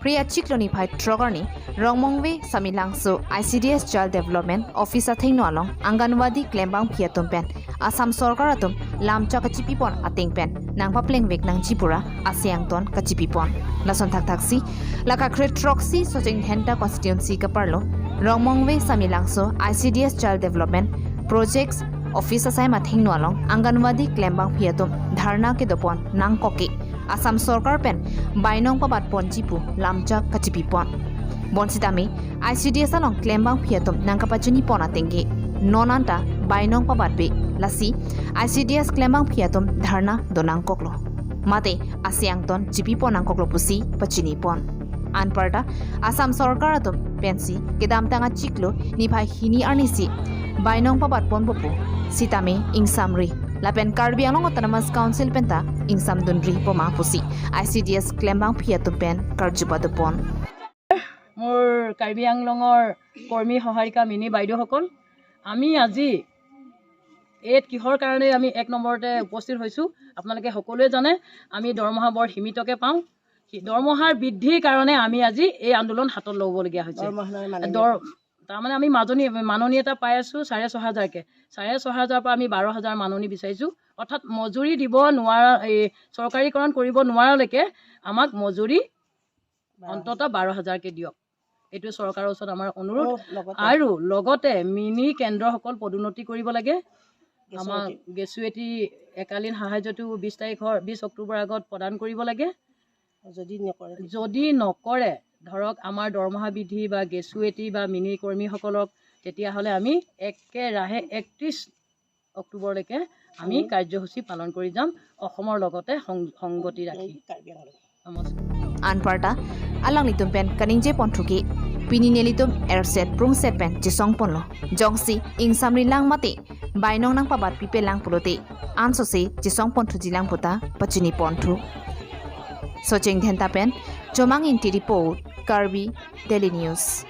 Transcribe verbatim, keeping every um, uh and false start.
Phre achiklo niphai throk arni Rongmongve Samelangso I C D S Child Development Office athengno along Anganwadi klembangpi atum pen Assam Sorkar atum lamchak kachipipon ateng pen nangpaplengvek nangji pura aseng angton kachipipon. Lason thakthaksi la kakhre throksi Socheng Dhenta constituency kaparlo Rongmongve Samelangso I C D S Child Development Projects Office asai athengno along Anganwadi klembangpi atum dharna kedopon nangkok ke Assam Sorkar pen bainong pabatponji pu lamchak kachipipon. Bonsitame I C D S along klembangpi atum nangkapachinipon ateng ke non anta bainong pabatbe, lasi I C D S klembangpi atum dharna do nangkoklo. Mate aseng angton chipipon nangkoklo pusi pachinipon. Anparta Assam Sorkar atum pensi kedamtang achiklo niphai hini arnisi bainong pabatponpo pu sitame ingsamri lapen Karbi Anglong Autonomous Council penta ingsamdunri poma pusi I C D S klembangpi atum pen karju padopon. মোৰ কাৰ্বি আংলঙৰ কৰ্মী সহায়িকা মিনি বাইদেউসকল, আমি আজি ইয়াত কিহৰ কাৰণে আমি এক নম্বৰতে উপস্থিত হৈছোঁ, আপোনালোকে সকলোৱে জানে। আমি দৰমহা বৰ সীমিতকৈ পাওঁ। সি- দৰমহাৰ বৃদ্ধিৰ কাৰণে আমি আজি এই আন্দোলন হাতত ল'বলগীয়া হৈছে। দৰ- তাৰমানে আমি মাজনী মাননি এটা পাই আছোঁ চাৰে ছয় হাজাৰকৈ। চাৰে ছয় হাজাৰৰ পৰা আমি বাৰ হাজাৰ মাননি বিচাৰিছোঁ। অৰ্থাৎ মজুৰি দিব নোৱাৰা, এই চৰকাৰীকৰণ কৰিব নোৱাৰালৈকে আমাক মজুৰি অন্ততঃ বাৰ হাজাৰকৈ দিয়ক। এইটো চৰকাৰৰ ওচৰত আমাৰ অনুৰোধ। আৰু লগতে মিনি কেন্দ্ৰসকল পদোন্নতি কৰিব লাগে। আমাৰ গেছুৱেটি একালীন সাহায্যটো বিছ তাৰিখৰ বিছ অক্টোবৰ আগত প্ৰদান কৰিব লাগে। যদি নকৰে, ধৰক, আমাৰ দৰমহা বৃদ্ধি বা গেছুৱেটি বা মিনি কৰ্মীসকলক, তেতিয়াহ'লে আমি একেৰাহে একত্ৰিছ অক্টোবৰলৈকে আমি কাৰ্যসূচী পালন কৰি যাম অসমৰ লগতে সং- সংগতি ৰাখি। নমস্কাৰ। Anparta alanglitum pen kaningje ponthu ke pini nelitum erset prungset pen chesongponlo. Jongsi ingsamri lang mate bainong nangpabatpipe lang pulote ansose chesongponthuji lang puta pachiniponthu. Socheng Dhenta pen Chomang Ingti report, Karbi Daily News.